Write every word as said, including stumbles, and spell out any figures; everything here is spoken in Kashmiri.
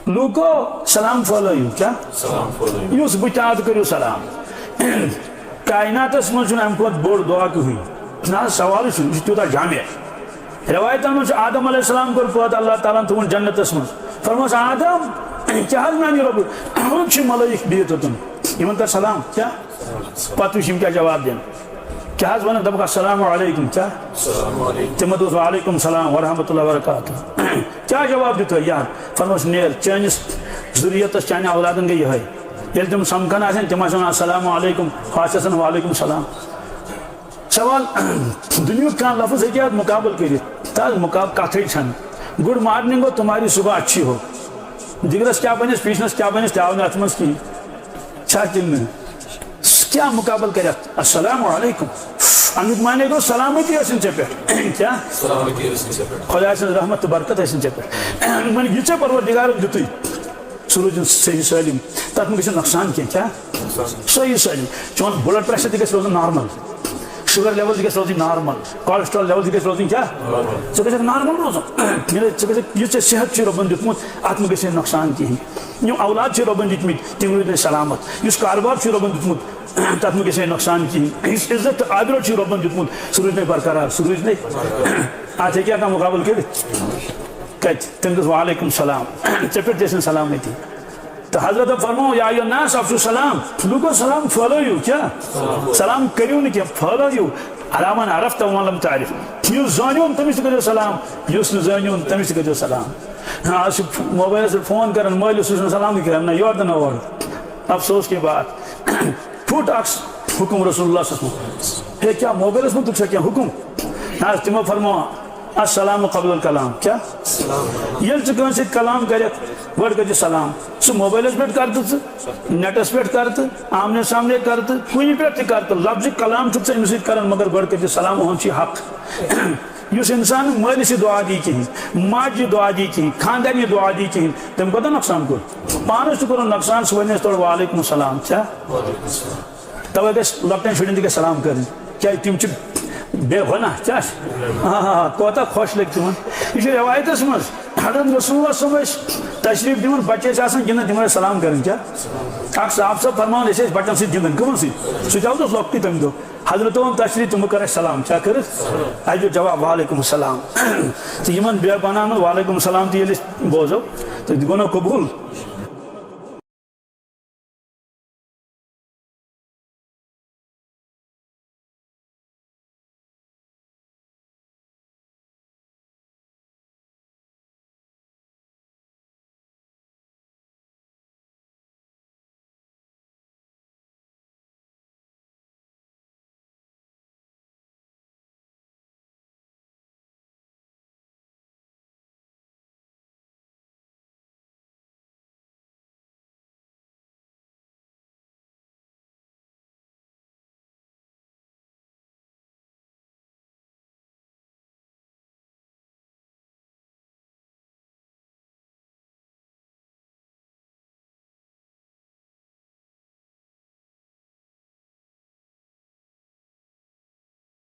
لوٗکو، سلام پھٲلٲیِو۔ کیٛاہ؟ سلام پھٲلٲیِو۔ یُس بہٕ تہِ آسہٕ، کٔرِو سلام۔ کائناتس منٛز چھُنہٕ اَمہِ کھۄتہٕ بوٚڑ دُعا کٕہٕنۍ۔ نہ حظ، سوالٕے چھُنہٕ، یہِ چھُ تیوٗتاہ جامع۔ رٮ۪وایتن منٛز چھُ، آدم علیہ السلام کوٚر پٲدٕ اللہ تعالیٰ ہن، تھوٚوُن جنتس منٛز۔ فرموس، "آدم، کیٛاہ حظ میٛانہِ رۄبہٕ؟ وُچھ، چھِ ملٲیِک بِہِتھ اوٚتَن۔ یِمن کر سلام۔" کیٛاہ؟ پتہٕ وٕچھ یِم کیٛاہ جواب دِن۔ کیٛاہ حظ وَنَکھ؟ دَپَکھ، "السلام علیکم۔" کیٛاہ؟ السلام علیکم۔ تِمو دوٚپُس، "وعلیکم السلام ورحمۃ اللہ وبرکاتہ۔" کیٛاہ جواب دیُت تۄہہِ؟ یاد فرموس، "نیر، چٲنِس ذُریتَس، چانہِ اولادَن گٔے یِہوٚے۔ ییٚلہِ تِم سَمکھان آسن، تِم آسن السلام علیکم، ہُہ آسہِ آسان وعلیکم السلام۔" سوال، دُنیہُک کانٛہہ لفظ ہیٚکہِ اَتھ مُقابلہٕ کٔرِتھ؟ تَتھ مُقاب-، کَتھٕے چھَنہٕ۔ گُڈ مارنِنٛگ گوٚو تُمہاری صُبح اچھی ہو۔ دِگرَس کیٛاہ بَنٮ۪س، پیٖشنَس کیٛاہ بَنٮ۪س، تہِ آو نہٕ اَتھ منٛز کِہیٖنۍ۔ چھا کِنہٕ نہٕ؟ کیٛاہ مُقابلہٕ کَرِ اَتھ؟ السلام علیکم۔ اَمیُک معنی گوٚو، سلامتی ٲسِن ژےٚ پٮ۪ٹھ۔ کیٛاہ؟ سلامتی ٲسِن ژےٚ پٮ۪ٹھ۔ خۄداے سٕنٛز رحمت تہٕ برکت ٲسِن ژےٚ پٮ۪ٹھ۔ وۄنۍ یہِ ژےٚ پروردگارَن دیُتُے، سُہ روٗزِن صحیح سٲلِم۔ تَتھ منٛز گژھِ نہٕ نۄقصان کینٛہہ۔ کیٛاہ؟ صحیح سٲلِم۔ چون بلڈ پریشر تہِ گژھِ روزُن نارمل، شُگر لیول تہِ گژھِ روزٕنۍ نارمل، کولیسٹرال لیول تہِ گژھِ روزٕنۍ کیٛاہ؟ ژٕ گژھکھ نارمل روزُن۔ ییٚلہِ ژٕ گژھکھ، یُس ژےٚ صحت چھُے رۄبن دیُتمُت، اَتھ منٛز گژھِ نہٕ نۄقصان کِہیٖنۍ۔ یِم اولاد چھِ رۄبن دِتمٕتۍ، تِم روٗدۍ نہٕ سلامت۔ یُس کاربار چھُ رۄبن دیُتمُت، تَتھ منٛز گژھِ ہے نۄقصان کِہیٖنۍ۔ یُس عزت تہٕ آبرو چھُ رۄبن دیُتمُت، سُہ روٗزِ نہٕ برقرار، سُہ روٗزِ نہٕ۔ اَتھ ہیٚکہِ ہا کانٛہہ مُقابلہٕ کٔرِتھ؟ کَتہِ؟ تٔمۍ دوٚپ، "وعلیکم السلام۔" ژےٚ پٮ۪ٹھ تہِ ٲسِن سلامتی۔ تہٕ حضرت فرمو، "یا ایھا الناس افشوا السلام۔" لوٗکو، سلام پھٲلٲیِو۔ کیٛاہ؟ سلام کٔرِو نہٕ کینٛہہ، پھٲلٲیِو۔ علی من عرفت و من لم تعرف۔ یُس زٲنِوُن، تٔمِس تہِ کٔرِو سلام، یُس نہٕ زٲنِوُن، تٔمِس تہِ کٔرِو سلام۔ ہاں، آز چھِ موبایلَس پٮ۪ٹھ فون کران، مٲلِس سُہ چھُنہٕ سلامٕے کران، نہ یورٕ تہٕ نہ اورٕ۔ افسوس کی بات۔ پھُٹ اکھ حُکُم رسول اللہ صلی اللہ علیہ وسلم۔ ہے، کیٛاہ موبایلَس منٛز تُل چھا کینٛہہ حُکُم؟ نہ حظ، تِمو فرموو، "السلام قبل الکلام۔" کیٛاہ؟ ییٚلہِ ژٕ کٲنٛسہِ سۭتۍ کلام کرکھ، گۄڈٕ کٔرۍ زِ سلام۔ سُہ موبایلَس پٮ۪ٹھ کر تہٕ ژٕ، نیٹَس پٮ۪ٹھ کر تہٕ، آمنے سامنے کر تہٕ، کُنہِ پٮ۪ٹھ تہِ کر تہٕ، لفظِ کلام چھُکھ ژٕ أمِس سۭتۍ کران، مگر گۄڈٕ کٔرۍ زِ سلام، اُہُنٛد چھُ یہِ حق۔ یُس اِنسان مٲلِس یہِ دُعا دی کِہیٖنۍ، ماجہِ یہِ دُعا دی کِہیٖنۍ، خانٛدارِ یہِ دُعا دی کِہیٖنۍ، تٔمۍ کوٗتاہ نۄقصان کوٚر؟ پانَس تہِ کوٚرُن نۄقصان، سُہ وَنہِ اَسہِ تورٕ، "وعلیکم السلام۔" کیٛاہ؟ توے گژھِ لۄکٹٮ۪ن شُرٮ۪ن تہِ گژھِ سلام کرٕنۍ، کیازِ تِم چھِ بے گۄناہ۔ کیٛاہ چھِ؟ آ، آ، آ، کوتاہ خۄش لگہِ تِمن۔ یہِ چھُ رٮ۪وایتس منٛز، حضرت رسول اللہ صٲب ٲسۍ تشریف دِوان، بچہِ ٲسۍ آسان گِنٛدان، تِمن ٲسۍ سلام کرٕنۍ۔ کیٛاہ؟ اکھ صاحب صٲب فرماوان، أسۍ ٲسۍ بچن سۭتۍ گِنٛدان۔ کٕمن سۭتۍ؟ سُہ تہِ اوس لۄکٹُے تمہِ دۄہ۔ حضرت اوٚن تشریف، تِمو کٔر اَسہِ سلام۔ کیٛاہ کٔرٕکھ؟ اَسہِ دیُت جواب، "وعلیکم السلام۔" تہٕ یِمن بے گۄناہن ہُنٛد وعلیکم السلام تہِ ییٚلہِ أسۍ بوزو، تہٕ گۄناہ قبول۔